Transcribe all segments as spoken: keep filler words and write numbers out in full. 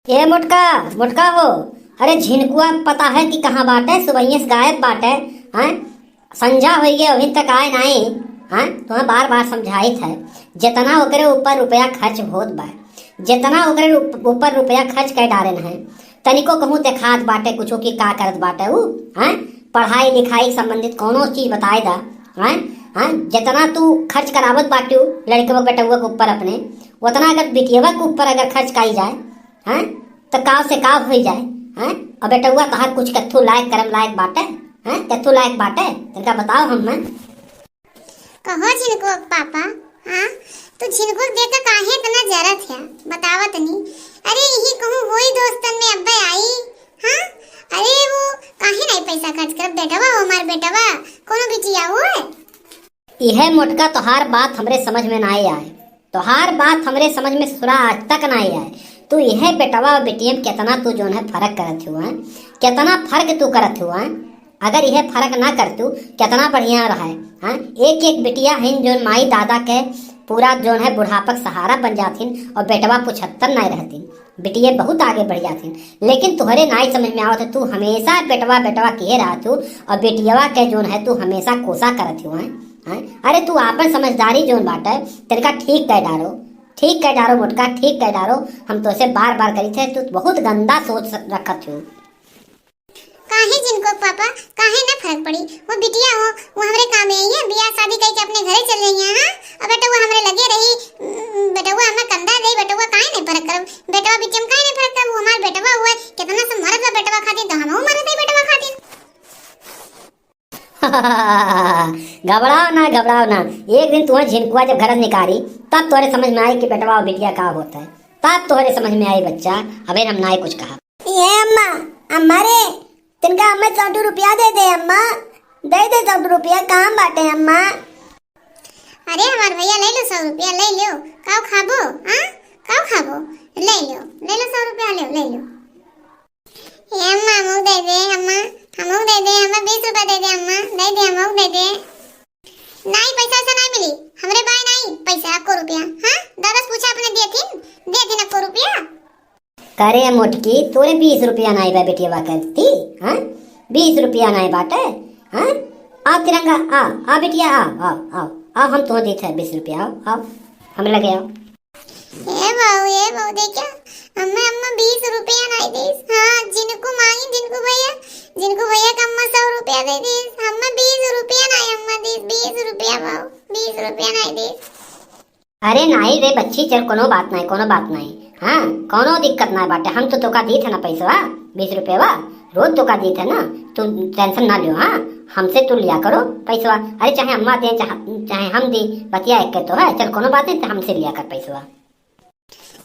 ए मोटका, मोटका हो, अरे झिनकुआ पता है कि कहाँ बाटे, सुबहिये से गायब बाटे, हैं? संझा होई गए, अभी तक आए नाई, हैं? तुम्हें बार बार समझाइत है, जितना ओकरे ऊपर रुपया खर्च होत बा, जितना ओकरे उप-, ऊपर रुपया खर्च कर डारेन है, तनिको कहूँ देखात बाटे कुछो कि का करत बाटे ऊ, हैं? पढ़ाई लिखाई संबंधित कौनो चीज बताए दा, हैं? हैं? जितना तू खर्च करावत बाटू लड़के बेटउआ के ऊपर अपने, उतना अगर बिटियवा के ऊपर अगर खर्च काई जाए, हैं, त काव से काव होई जाए, हैं? और बेटउआ तोहार कुछ कत्थू लायक, करम लायक बाटे, हैं? कत्थू लायक बाटे, तनका बताओ हम्मे। कहो झिनकुआ के पापा, हाँ? तू झिनकुआ के देखा काहे इतना जरत है, बतावा तनी। अरे यही कहूँ होई दोस्तन में अब्बे आई, हाँ? अरे वो काहे नहीं पैसा खर्च करब, बेटवा हो हमार बेटवा, कोनो बिटिया हो है? इहे मोटका तोहार बात हमरे समझ में नाई आए, तोहार बात हमरे समझ में ससुरा आज तक नाई आए। तू इहे बेटवा और बिटिया में केतना तू जोन है फर्क करत हुआ, केतना फर्क तू करत हुआ। अगर इहे फर्क ना करतू, केतना बढ़िया रहे, हाँ? एक एक बिटिया हिन जोन माई दादा के पूरा जोन है बुढ़ापक सहारा बन जाथिन और बेटवा पुछत्तर नाई रहतिन। बिटिये बहुत आगे बढ़ जाथिन, लेकिन तुहरे नाई समझ में आवत है, तू हमेशा बेटवा, बेटवा किहे रहत हू, और बिटियवा के जोन है तू हमेशा कोसा करत हू, हैं? हैं? अरे तू आपन समझदारी जोन बाटे, तनिका ठीक कर डारो, ठीक कर डारो मोटका, ठीक कर डारो। हम तोसे बार बार करी थे, तू बहुत गंदा सोच रखत हू। काहे झिनकुआ के पापा, काहे ना फर्क पड़ी? वो बिटिया हो, वो हमरे काम में आई है, बियाह शादी करके अपने घरे चल रही है, हाँ? अब बेटवा हमरे लगे रही, उम, बेटवा हमें कंधा दे, बेटवा काहे नहीं फर्क करब? बेटवा बिटिया में काहे नहीं फर्क करब? वो हमार बेटवा हुआ, कितना से मरत बा बेटवा खातिर, तो हमहू मरत है बेटवा खातिर। घबराओ ना, घबराओ ना, एक दिन तुम्हें झिनकुआ जब घर से निकारी, तब तोहरे समझ में आई कि बेटवा और बिटिया का होता है, तब तोहरे समझ में आई बच्चा। अबे हम नाई कुछ कहा। ये अम्मा, अम्मा रे, तिनका अम्मा चौदह रुपया दे दे अम्मा, दे दे चौदह रुपया, काम बाटे अम्मा। अरे हमार भैया ले लो सौ रुपया, ले लो, काव खाबो, हाँ? काव खाबो? ले लो, ले लो सौ रुपया, ले लो, ले लो। ए अम्मा, हमहू दे दे अम्मा, हमहू दे दे अम्मा, बीस रुपया दे दे अम्मा, दे दे, हमहू दे दे। नाई, पैसा वैसा नाई मिली, हमरे बाय नाई पैसा, अक्को रुपया। हाँ, दादा से पूछा अपने, दिए थिन, दिए थिन अक्को रुपया। करे मोटकी, तोरे बीस रुपया नाई बा बिटिया करती, हाँ? बीस रुपया नाई बाटे, हाँ? आ तिरंगा, आ, आ बिटिया, आ, आ, आ, आ, हम तो देत है बीस रुपया, आओ, आओ, हम लगे आओ। ए बहू, ए बहू, देखा, अम्मा, अम्मा बीस रुपया नाई दीस। हाँ, जिनको मांगी, जिनको भैया, जिनको भैया का अम्मा सौ रुपया दे दीस। अम्मा बीस रुपया नाई, अम्मा दीस, बीस रुपया बहू, बीस रुपया नाई दीस। अरे नाई रे बच्ची, चल कोनो बात नाई, कोनो बात नाई। हाँ, कोनो दिक्कत नाई बाटे, हम तो तोका दीत है ना पैसवा, बीस रुपया, रोज तोका दीत है ना, तू tension ना लियो। हाँ, हमसे तू लिया करो पैसवा। अरे चाहे अम्मा दे, चाहे, चाहे हम दी, बतिया एक के तो है। चल कोनो बात नहीं, तो हमसे लिया कर पैसवा।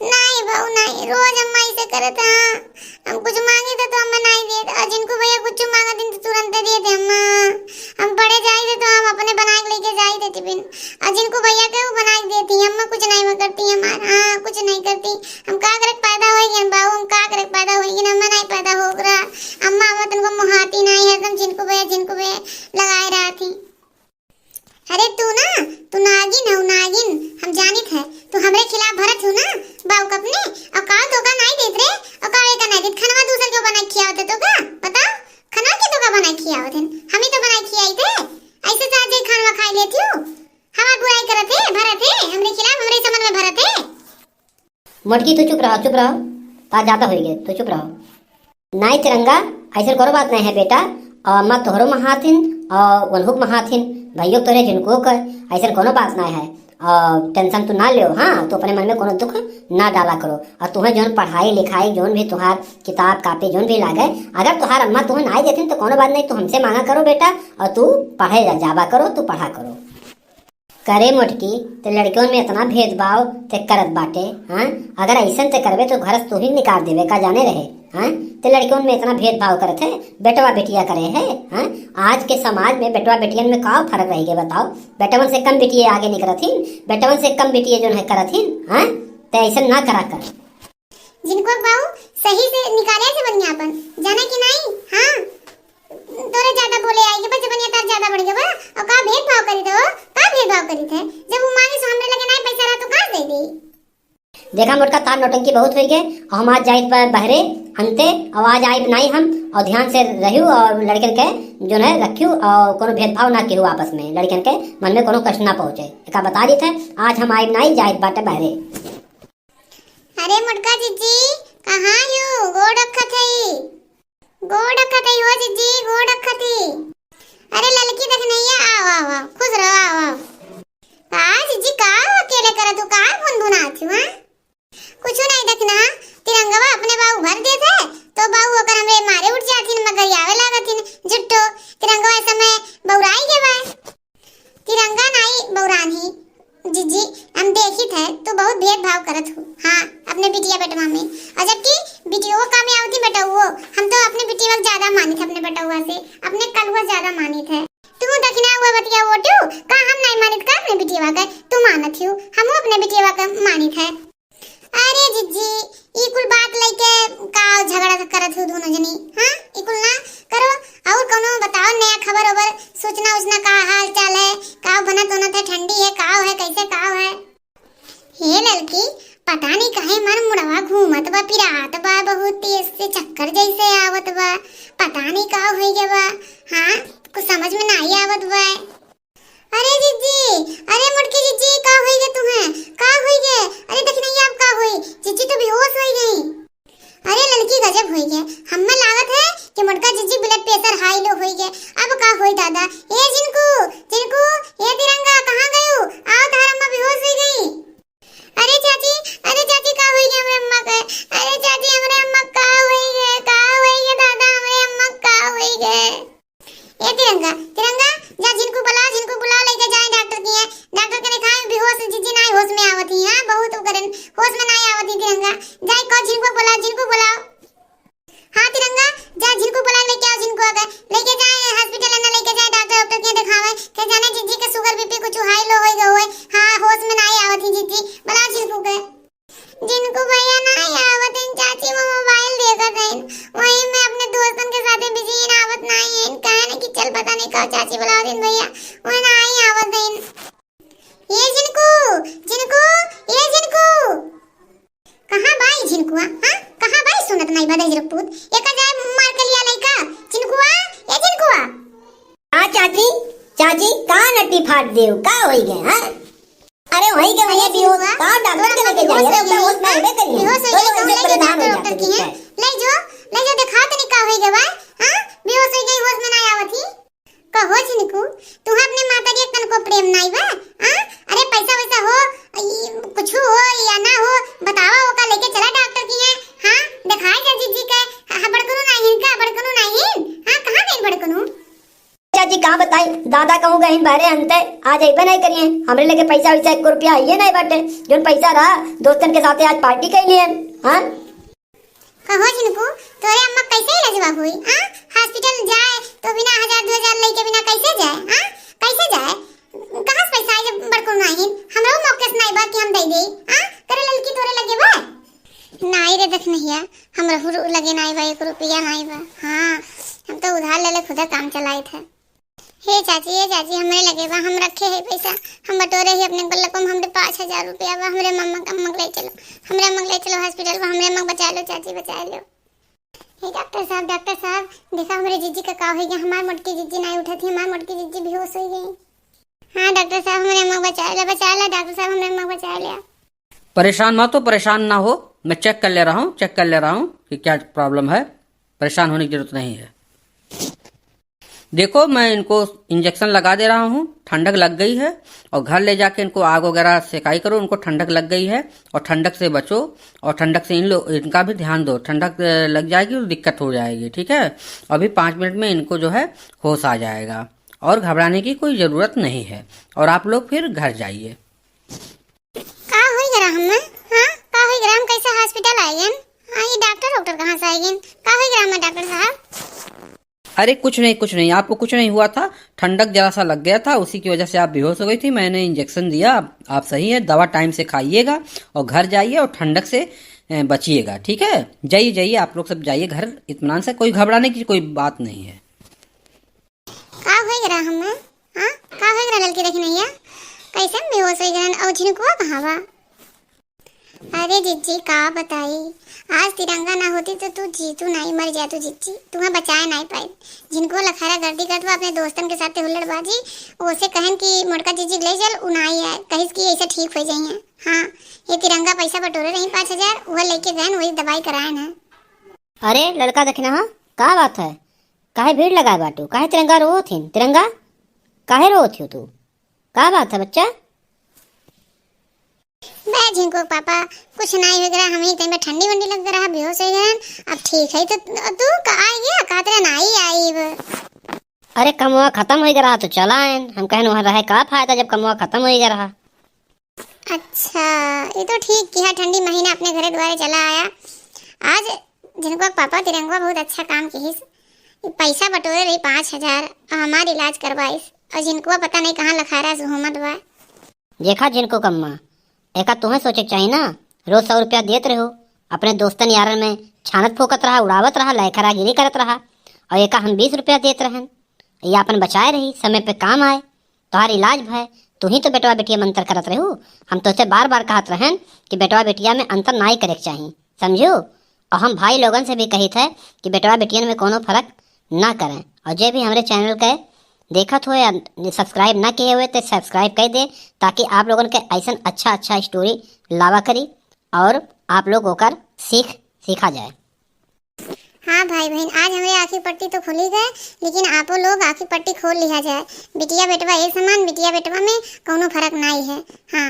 नाई बहू नाई, रोज अम्मा ऐसे करत है। हम कुछ मांगे थे तो अम्मा नाई देत, और जिनको भैया कुछ मांगा दिन तो तुरंत दे दिए थे अम्मा। हम पढ़े जाई थे तो हम अपने बना के लेके जाई थे टिफिन, और जिनको भैया के वो बना के देती, अम्मा कुछ नहीं वो करती हमार, हाँ कुछ नहीं करती। हम का करे पैदा हो गए बहू, हम का करे पैदा हो गए, अम्मा नहीं पैदा हो रहा, अम्मा अम्मा तुमको मुहाती नहीं है, तुम जिनको भैया जिनको भैया लगाए रहा थी। अरे तू ना, तू नागिन हऊ, नागिन, हम जानित है, तू हमरे खिलाफ भरत हऊ ना, बाऊ कपने, और का तोका नाई देत रे, और का एका नाई देत, खनवा दूसर के बनाई खियावत है तोका, बताओ, खनवा के तोका बनाई खियावत है, हम ही तो बनाई खियाई थे, ऐसे तो आज ही खनवा खाई लेती हूँ, हमार बुराई करत है, भरत है, हमरे खिलाफ, हमरे समन में भरत है। मोटकी, तू चुप रहो, चुप रहो, बात ज्यादा होई गए, तू चुप रहो। नाई तिरंगा, ऐसन कोनो बात नहीं है बेटा, और अम्मा तोहरो महाथिन, और वनहुक महाथिन, भैयो तोरे जिनको कर, ऐसन कोनो बात नहीं है। और tension तू ना लियो, हाँ, तू अपने मन में कोनो दुख ना डाला करो। और तुम्हें जोन पढ़ाई लिखाई, जोन भी तुहार किताब कापी, जोन भी लागे, अगर तुहार अम्मा तुम्हें नाई देथिन तो कोनो बात नहीं, तू हमसे मांगा करो बेटा, और तू पढ़े जा, जाबा करो, तू पढ़ा करो। करे मोटकी, ते लड़कियों में इतना भेदभाव ते करत बाटे, हाँ? अगर ऐसन ते करबे तो घर से तू ही निकाल देवे का जाने रहे, हाँ? ते लड़कियों में इतना भेदभाव करत है, बेटवा बेटिया करे है, हाँ? आज के समाज में बेटवा बेटियन में का फर्क रह गए बताओ? बेटवन से कम बेटिये आगे निकलत हिन, बेटवन से कम बेटिये जोन है करत हिन, हाँ? ते ऐसन ना करा कर। जिनको बाऊ सही से निकाले से बनिया अपन, जाना कि नहीं? हाँ, तोरे ज्यादा बोले आएगी बस, जबनिया तार ज्यादा बढ़ गया बा। और का भेदभाव करी दो, का भेदभाव करी थे? जब वो मांगे सो हमरे लगे नहीं पैसा रहा तो कहाँ से दे दे? देखा मोटका, तार नौटंकी बहुत होई गए, और हम आज जाइत बा बहरे हनते, और आज आइब नाई हम, और ध्यान से रहियो, और लड़कन के जो है रखियो, और कोनो भेदभाव ना केहू आपस में, लड़कन के मन में कोनो कष्ट ना पहुँचे। एका बता देत है, आज हम आइब नाई, जाइत बाटे बहरे। अरे मोटका जिज्जी, कहाँ यू? गोड़ रखत हई, गोड़ रखत हई हो जिज्जी, गोड़ रखत हई। अरे ललकी देखनैया, आओ, आओ, आओ, खुश रहो, आओ, आओ। का जिज्जी, का हो अकेले करत हो, का भुनभुनात हो, हाँ? कुछ नहीं देखना, तिरंगवा अपने बाऊ भर देत है, तो बाऊ ओकर हमरे मारे उठ जाथिन, मगरियावे लागथिन, झुट्ठो। तिरंगवा इस समय बौराई के बा। तिरंगा नाई बौरान ही, जिज्जी, हम देखित है, तू बहुत भेदभाव करत हो। हाँ, अपने बिटिया बेटवा में। और जबकि बिटियो काम में आवती बेटउओ, हम तो अपने बिटिया के ज्यादा मानित है, अपने बेटउआ से, अपने कलुआ ज्यादा मानित है। तू दखिना हुआ बतिया ओटू, का हम नाई मानित का अपने बिटिया के? तू मानत हो, हमहू अपने बिटिया के मानित है। अरे जिज्जी, ई कुल बात लइके का झगड़ा करत हो दोनों जनी? हाँ, ई कुल ना करो। और कोनो बताओ नया खबर ओबर, सूचना उचना, का हाल चाल है, का बनत उनत है, ठंडी है, का है, कैसे का है? हे ललकी, पता नहीं काहे मन मुड़वा घूमत बा, पिरात बा, बहुत तेज से चक्कर जैसे आवत बा, पता नहीं का होई गया बा। हाँ, कुछ समझ में नहीं आवत बा। अरे जिज्जी, अरे मोटकी जिज्जी, का होई गे तुहें? का होई गे? अरे देखनैया, अब का होई? जिज्जी तो बेहोश होई गई। अरे ललकी, गजब होई गे। हमें लागत है कि मोटका जिज्जी blood pressure high low होई गे। अब का होई दादा? ए झिनकू, झिनकू, ए तिरंगा, कहाँ गयू? आओ, तहार अम्मा बेहोश होई गई। अरे चाची, अरे चाची, का होई गे हमरे अम्मा के? अरे चाची, हमरे अम्मा का होई गे? का होई गे दादा, हमरे अम्मा का होई गे? ए तिरंगा, तिरंगा, जा झिनकू बुला, झिनकू बुला, लेके जाए डॉक्टर किहाँ। डॉक्टर के दिखाए, बेहोश, जिज्जी नाई होश में आवत ही, हाँ, बहुत उ करेन, होश में नाई आवत ही तिरंगा। जाए कहो झिनकू बुला, झिनकू बुलाओ। हाँ तिरंगा, जा झिनकू बुला, लेके आओ झिनकू के, लेके जाए hospital, ना लेके जाए डॉक्टर, डॉक्टर के दिखावे, के जाने जिज्जी के sugar B P कुछ high low होई गए होए। हाँ, होश में नाई आवत ही जिज्जी, बुलाओ झिनकू के। झिनकू भैया नाई आवत हैं चाची, वो mobile देखत हैं, वही में अपने दोस्तन के साथे busy हैं, आवत नाई हैं, कहे न कि चल पता नहीं कब चाची बुलावत हैं भैया, वो नाई आवत हैं। ए झिनकू, झिनकू, ए झिनकू, कहाँ बाई झिनकुआ? हाँ, कहाँ बाई? सुनत नाई बा दहिजर पूत, एका जाए मार के लिया लइका, झिनकुआ, ए झिनकुआ। हाँ चाची, चाची, का नटी फाट देव, का होई गए, हाँ? अरे वही के वही बेहोश, का डॉक्टर के लेके जाइए, अरे बेहोश में हेबे करिए। बेहोश हो गई, तो ले जो डॉक्टर, डॉक्टर की है। ले जो, ले जो, दिखा तनी का होई गवा, हाँ? बेहोश हो गई, होश में ना आवत ही। कहो झिनकू, तू अपने माता के तनको प्रेम नाई बा, हाँ? अरे पैसा वैसा हो, ई कुछ हो या ना हो, बतावा, ओका लेके चला डॉक्टर की है, हाँ? दिखाए जा जिज्जी के, हाँ, बड़कनू नाई हिन का, बड़कनू नाई हिन, हाँ? कहाँ गई बड़कनू? चाची, का बताई, दादा कहूँ गहिन बहरे हनते, आज अइबे नहीं करिए। हमरे लगे पैसा वैसा एको रुपया आइए नहीं बाटे। जोन पैसा रहा, दोस्तन के साथे आज party कइ लिए। हाँ? कहो झिनकू, तोरे अम्मा कैसे इलाजवा होई? हाँ? Hospital जाए तो बिना हजार दो हजार लेके बिना कैसे जाए? हाँ? कैसे जाए? कहाँ से पैसा आए जब बड़को नाहिन? हमरो मौके से नाई बा कि हम दे देई। हाँ? करे ललकी तोरे लगे बा? नाई रे देखनहिया, हमरहू लगे नाई बा, एक रुपया नाई बा। हाँ, हम तो उधार लेले खुदे काम चलाइत है। हे चाची, हे चाची, हमरे लगे बा, हम रखे है पैसा, हम बटोरे ही अपने गुल्लक में, हमरे पाँच हजार रुपया बा, हमरे मम्मा के, अम्मा के ले चलो, हमरे अम्मा के ले चलो hospital बा, हमरे अम्मा के बचा लो चाची, बचा लो। हे डॉक्टर साहब, डॉक्टर साहब, देखा हमरे जिज्जी का का हो गया, हमार मोटकी जिज्जी नाई उठत ही, हमार मोटकी जिज्जी बेहोश हो गई। हाँ डॉक्टर साहब, हमरे अम्मा के बचा लो, बचा लो डॉक्टर साहब, हमरे अम्मा के बचा लो। परेशान मत हो, परेशान ना हो, मैं check कर ले रहा हूँ, check कर ले रहा हूँ कि क्या problem है। परेशान होने की जरूरत नहीं है। देखो, मैं इनको injection लगा दे रहा हूँ, ठंडक लग गई है, और घर ले जाके इनको आग वगैरह सेकाई करो, उनको ठंडक लग गई है, और ठंडक से बचो, और ठंडक से इन लोग, इनका भी ध्यान दो, ठंडक, अ, लग जाएगी तो दिक्कत हो जाएगी, ठीक है। अभी पाँच मिनट में इनको जो है होश आ जाएगा, और घबराने की कोई ज़रूरत नहीं है, और आप लोग फिर घर जाइए। का होई गरा हमें? हाँ, का होई गरा? हम कैसे hospital आइगन? हाँ, ये डॉक्टर, डॉक्टर कहाँ से आइगन? का होई गरा हमें डॉक्टर साहब? अरे कुछ नहीं, कुछ नहीं, आपको कुछ नहीं हुआ था, ठंडक जरा सा लग गया था, उसी की वजह से आप बेहोश हो गई थी। मैंने injection दिया, आप, आप सही है, दवा time से खाइएगा और घर जाइए और ठंडक से, ए, बचिएगा, ठीक है? जाइए, जाइए, आप लोग सब जाइए घर इत्मीनान से, कोई घबराने की कोई बात नहीं है। का होई गरा हमें? हाँ, का होई गरा ललकी देखनैया? कैसे हम बेहोश होई गरन? और झिनकुआ कहाँ बा? अरे जिज्जी, का बताई, आज तिरंगा ना होती तो तू जीतू नाई, मर जातू जिज्जी, तुहें बचाए नाई पाई। जिनको लखारा गर्दी करत बा अपने दोस्तन के साथे हुल्लड़बाजी, ओसे कहन कि मोटका जिज्जी ले चल, उ नाई आए, कहिस कि ऐसे ठीक हो जाइए। हाँ, ये तिरंगा पैसा बटोरे रही पाँच हजार, वह लेके गए, वही दवाई कराए ना। अरे लड़का देखना हा, का बात है? काहे भीड़ लगाए बाटू? काहे तिरंगा रोवत हिन? तिरंगा काहे रोवत हो तू? का बात है बच्चा? बे झिनको पापा, कुछ नाई हो गया, हम ही तइमे ठंडी वंडी लग रहा, बेहोश हो गए। अब ठीक है तो तू का आ गया, कहत रहे नाई आई। अरे कमवा खत्म हो गया तो चला आयन, हम कहन वहाँ रहे का फायदा जब कमवा खत्म हो गया रहा। अच्छा, ये तो ठीक किहा, ठंडी महीना अपने घरे द्वारे चला आया। आज झिनको पापा तिरंगवा बहुत अच्छा काम किहिस। ई पैसा बटोरे रही पाँच हजार और हमार इलाज करवाइस और झिनको पता नहीं कहाँ लखारा से घूमत बा। देखा झिनको कम्मा, एका तुम्हें सोचे के चाही ना, रोज सौ रुपया देत रहो, अपने दोस्तन यारन में छानत फोकत रहा, उड़ावत रहा, लयखरागिरी करत रहा, और एका हम बीस रुपया देत रहन, ये अपन बचाए रही, समय पे काम आए। तोहार इलाज भय, तू ही तो बेटवा बेटिया में अंतर करत रहू। हम तोसे बार बार कहत रहन कि बेटवा बेटिया में अंतर नाई करे के चाही, समझू? और हम भाई लोगन से भी कहित है कि बेटवा बेटियन में कोनो फर्क ना करें। और जे भी हमरे चैनल के देखत हो या सब्सक्राइब ना किए हुए तो सब्सक्राइब कर दे, ताकि आप लोगन के ऐसन अच्छा अच्छा स्टोरी लावा करी और आप लोग ओकर सीख सीखा जाए। हाँ भाई बहन, आज हमरे आँखी पट्टी तो खुली गए, लेकिन आपो लोग आँखी पट्टी खोल लिहा जाए। बिटिया बेटवा एक समान, बिटिया बेटवा में कौनो फर्क नाई है। हाँ,